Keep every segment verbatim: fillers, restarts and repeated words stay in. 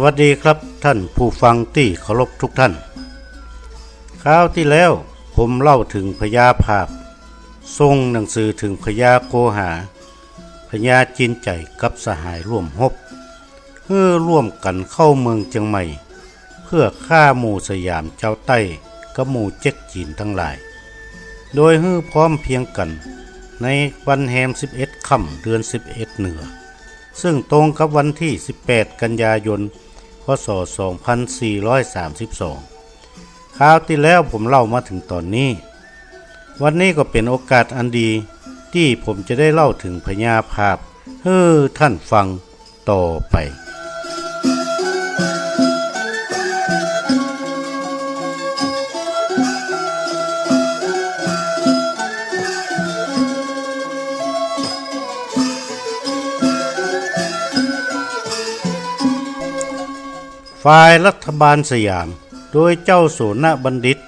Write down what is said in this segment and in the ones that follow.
สวัสดีครับท่านผู้ฟังตี้เคารพทุกท่าน คราวตี้แล้วผมเล่าเถิงพญาผาบ ส่งหนังสือเถิงพญาโกหา พญาจีนใจ๋กับสหายร่วมรบ หื้อร่วมกั๋นเข้าเมืองเจียงใหม่ เพื่อฆ่าหมู่สยามจาวใต้กับหมู่เจ๊กจีนตังหลาย โดยหื้อพร้อมเพรียงกั๋นในวันแฮมสิบเอ็ดค่ำเดือนสิบเอ็ดเหนือ ซึ่งตรงกับวันตี้สิบแปดกันยายน พ.ศ. สองพันสี่ร้อยสามสิบสอง คราวตี้แล้วผมเล่ามาเถิงต๋อนนี้ วันนี้ก็เป๋นโอกาสอันดีตี้ผมจะได้เล่าเถิงพญาผาบหื้อท่านฟังต่อไป ฝ่ายรัฐบาลสยาม โดยเจ้าโสณบัณฑิต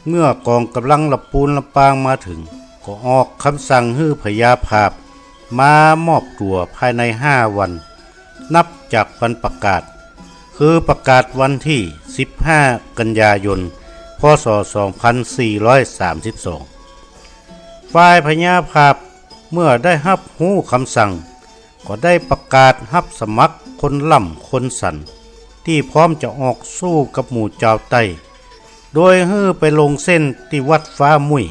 เมื่อกองก๋ำลังลำปูนลำปางมาเถิง ก็ออกกำสั่งหื้อพญาผาบมามอบตั๋วภายในห้าวัน นับจากวันประกาศ คือประกาศวันตี้สิบห้ากันยายน พ.ศ. สองพันสี่ร้อยสามสิบสอง ฝ่ายพญาผาบเมื่อได้ฮับฮู้กำสั่ง ก็ได้ประกาศฮับสมัครคนล่ำคนสัน ตี้พร้อมจะออกสู้กับหมู่จาวใต้ โดยหื้อไปลงเส้นตี้วัดฟ้ามุ่ย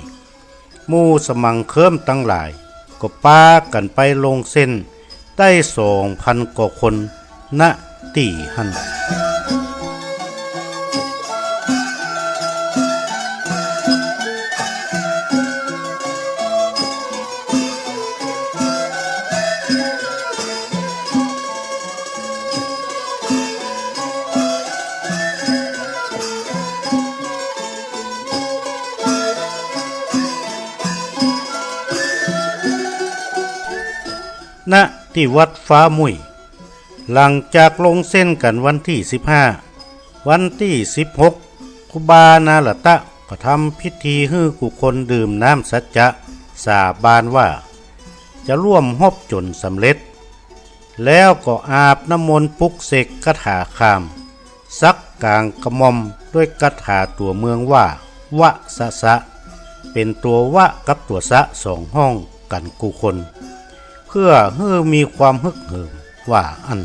หมู่สมังเคิมตังหลาย ก็ปากั๋นไปลงเส้นได้สองพันกว่าคน ณ ตี้หั้น ณ ตี้วัดฟ้ามุ่ย หลังจากลงเส้นกั๋นวันตี้สิบห้า วันตี้สิบหก ครูบานาระตะก็ทำพิธีหื้อกู้คนดื่มน้ำสัจจะสาบานว่า จะร่วมรบจ๋นสำเร็จ แล้วก็อาบน้ำมนต์ปลุกเสกคาถาคาม สักก๋างกระหม่อมด้วยคาถาตั๋วเมืองว่า วะสะสะ เป๋นตั๋ววะกับตั๋วสะสองห้องกั๋นกู้คน เพื่อหื้อมีความฮึกเหิมว่าอั้น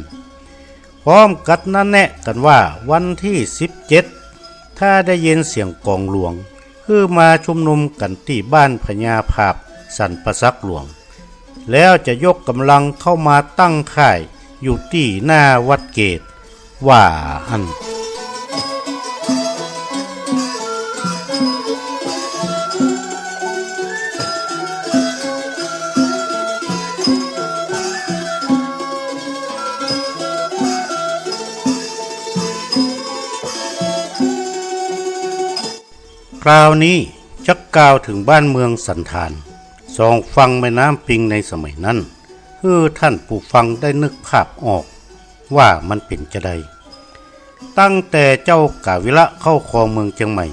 พร้อมกั๋นนัดแนะกั๋นว่าวันตี้สิบเจ็ด ถ้าได้ยินเสียงกลองหลวง หื้อมาชุมนุมกั๋นตี้บ้านพญาผาบสันป่าสักหลวง แล้วจะยกก๋ำลังเข้ามาตั้งค่ายอยู่ตี้หน้าวัดเกต ว่าอั้น คราวนี้จะกล่าวเถิงบ้านเมืองสันฐาน สองฝั่งแม่น้ำปิงในสมัยนั้น หื้อท่านผู้ฟังได้นึกภาพออกว่ามันเป๋นจาใด ตั้งแต่เจ้ากาวิละเข้าครองเมืองเจียงใหม่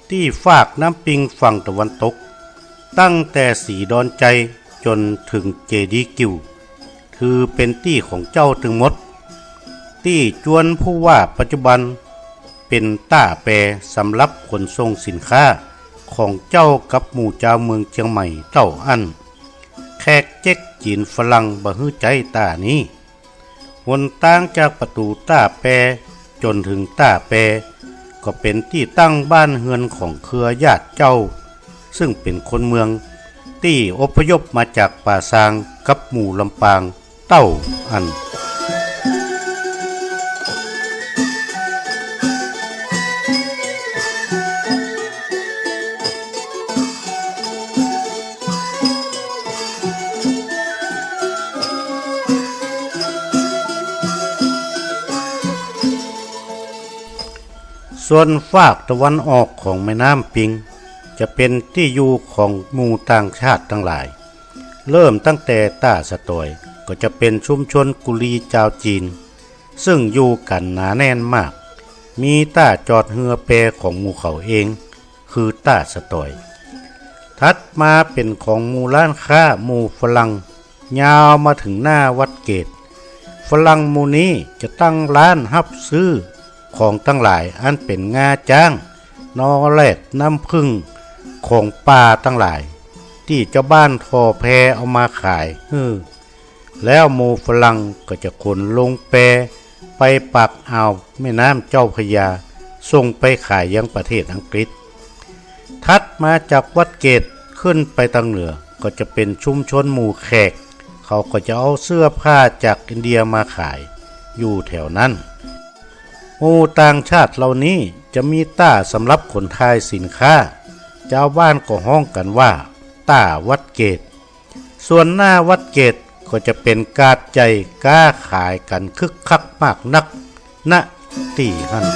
ตี้ฟากน้ำปิงฝั่งตะวันตก ตั้งแต่สีดอนชัยจ๋นเถิงเจดีย์กิ่ว ถือเป๋นตี้ของเจ้าตึงหมด ตี้จวนผู้ว่าปัจจุบันเป๋นต้าแปสำหรับขนส่งสินค้าของเจ้ากับหมู่จาวเมืองเจียงใหม่เต้าอั้น แขกเจ๊กจีนฝรั่งบ่หื้อใจ๊ต้านี้ หนตางจากประตูต้าแปจ๋นเถิงต้าแป ก็เป๋นตี้ตั้งบ้านเฮือนของเครือญาติเจ้า ซึ่งเป๋นคนเมือง ตี้อพยพมาจากป่าซางกับหมู่ลำปางเต้าอั้น ส่วนฟากตะวันออกของแม่น้ำปิง จะเป๋นตี้อยู่ของหมู่ต่างชาติตังหลาย เริ่มตั้งแต่ต้าสะตอย ก็จะเป๋นชุมชนกุลีจาวจีน ซึ่งอยู่กั๋นหนาแน่นมาก มีต้าจอดเฮือแปของหมู่เขาเอง คือต้าสะตอย ถัดมาเป๋นของหมู่ร้านค้าหมู่ฝรั่ง ยาวมาเถิงหน้าวัดเกต ฝรั่งหมู่นี้จะตั้งร้านฮับซื้อของตังหลายอันเป๋นงาจ๊าง นอแร็ด น้ำผึ้ง ของป่าตังหลาย ตี้จาวบ้านถ่อแพเอามาขายหื้อ แล้วหมู่ฝรั่งก็จะขนลงแปไปปากอ่าวแม่น้ำเจ้าพระยา ส่งไปขายยังประเทศอังกฤษ ถัดมาจากวัดเกตขึ้นไปตางเหนือก็จะเป๋นชุมชนหมู่แขก เขาก็จะเอาเสื้อผ้าจากอินเดียมาขายอยู่แถวนั้น หมู่ต่างชาติเหล่านี้จะมีต้าสำหรับขนถ่ายสินค้า จาวบ้านก็ฮ้องกั๋นว่าต้าวัดเกต ส่วนหน้าวัดเกตก็จะเป๋นกาดใหญ่ก๊าขายกั๋นคึกคักมากนัก ณ ตี้หั้น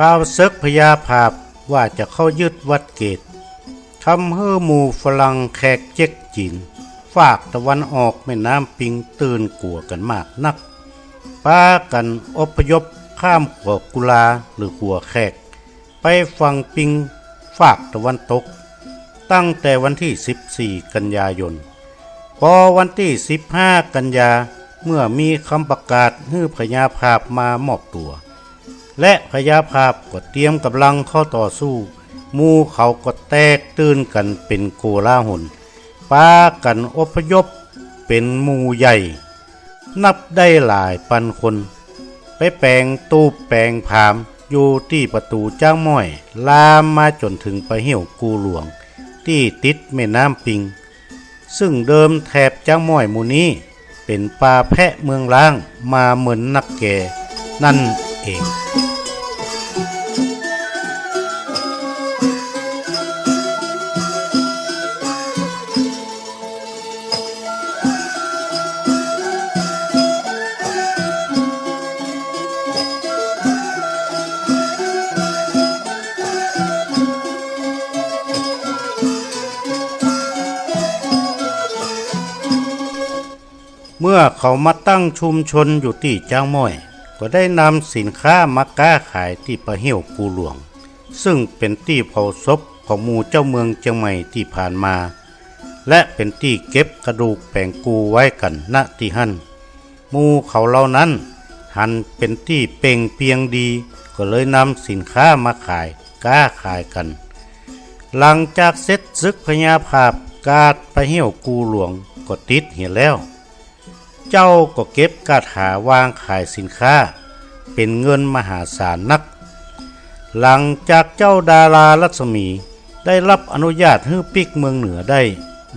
ข่าวเสิกพญาผาบว่าจะเข้ายึดวัดเกต ทำหื้อหมู่ฝรั่งแขกเจ๊กจีน ฟากตะวันออกแม่น้ำปิงตื่นกั๋วกั๋นมากนัก ปากั๋นอพยพข้ามขัวกุลาหรือขัวแขก ไปฝั่งปิงฟากตะวันตก ตั้งแต่วันตี้สิบสี่กันยายน ปอวันตี้สิบห้ากันยา เมื่อมีกำประกาศหื้อพญาผาบมามอบตั๋ว และพญาผาบก็เตรียมก๋ำลังเข้าต่อสู้ หมู่เขาก็แตกตื่นกั๋นเป๋นโกลาหล ปากั๋นอพยพเป๋นหมู่ใหญ่ นับได้หลายปันคน ไปแป๋งตูบแป๋งผามอยู่ตี้ประตู๋จ๊างม้อย ลามมาจ๋นเถิงป่าเหี่ยวกูหลวง ตี้ติดแม่น้ำปิง ซึ่งเดิมแถบจ๊างม้อยหมู่นี้เป๋นป่าแพะเมืองล้างมาเมินนักแก่นั่นเอง เมื่อเขามาตั้งชุมชนอยู่ตี้จ๊างม้อย ก็ได้นำสินค้ามาก๊าขายตี้ป่าเหี่ยวกูหลวง ซึ่งเป๋นตี้เผาศพของหมู่เจ้าเมืองเจียงใหม่ตี้ผ่านมา และเป๋นตี้เก็บกระดูกแป๋งกูไว้กั๋น ณ ตี้หั้น หมู่เขาเหล่านั้นหันเป๋นตี้เป่งเปียงดี ก็เลยนำสินค้ามาขาย ก๊าขายกั๋น หลังจากเสร็จศึกพญาผาบ กาดป่าเหี่ยวกูหลวงก็ติดเหียแล้ว เจ้าก็เก็บกาดหาวางขายสินค้า เป๋นเงินมหาศาลนัก หลังจากเจ้าดารารัศมีได้รับอนุญาตหื้อปิ๊กเมืองเหนือได้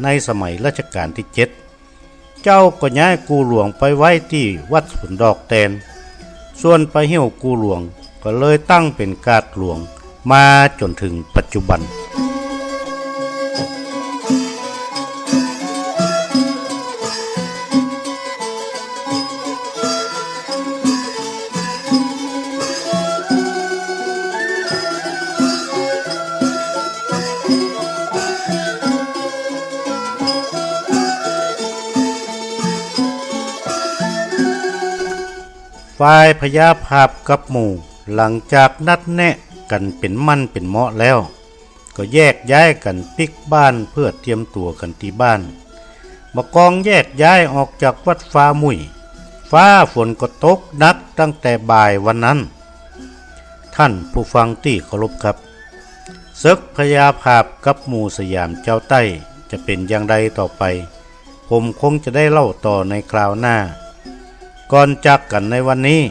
ในสมัยรัชกาลตี้เจ็ด เจ้าก็ย้ายกูหลวงไปไว้ตี้วัดสวนดอกแตน ส่วนป่าเหี่ยวกูหลวงก็เลยตั้งเป๋นกาดหลวงมาจ๋นเถิงปัจจุบัน ฝ่ายพญาผาบกับหมู่ หลังจากนัดแนะกั๋นเป๋นมั่นเป๋นเหมาะแล้ว ก็แยกย้ายกั๋นปิ๊กบ้านเพื่อเตรียมตั๋วกั๋นตี้บ้าน บ่ากองแยกย้ายออกจากวัดฟ้ามุ่ย ฟ้าฝนก็ตกหนักตั้งแต่บ่ายวันนั้น ท่านผู้ฟังตี้เคารพครับ ศึกพญาผาบกับหมู่สยามจาวใต้จะเป๋นอย่างใดต่อไป ผมคงจะได้เล่าต่อในคราวหน้า ก่อนจากกั๋นในวันนี้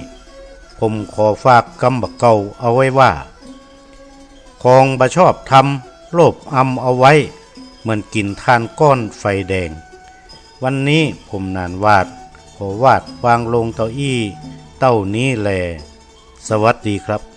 ผมขอฝากกำบ่าเก่าเอาไว้ว่า ของบ่ชอบธรรม โลภอำเอาไว้ เหมือนกิ๋นถ่านก้อนไฟแดง วันนี้ผมหนานหวาด ขอวาดวางลงเต้าอี้เต้านี้แล สวัสดีครับ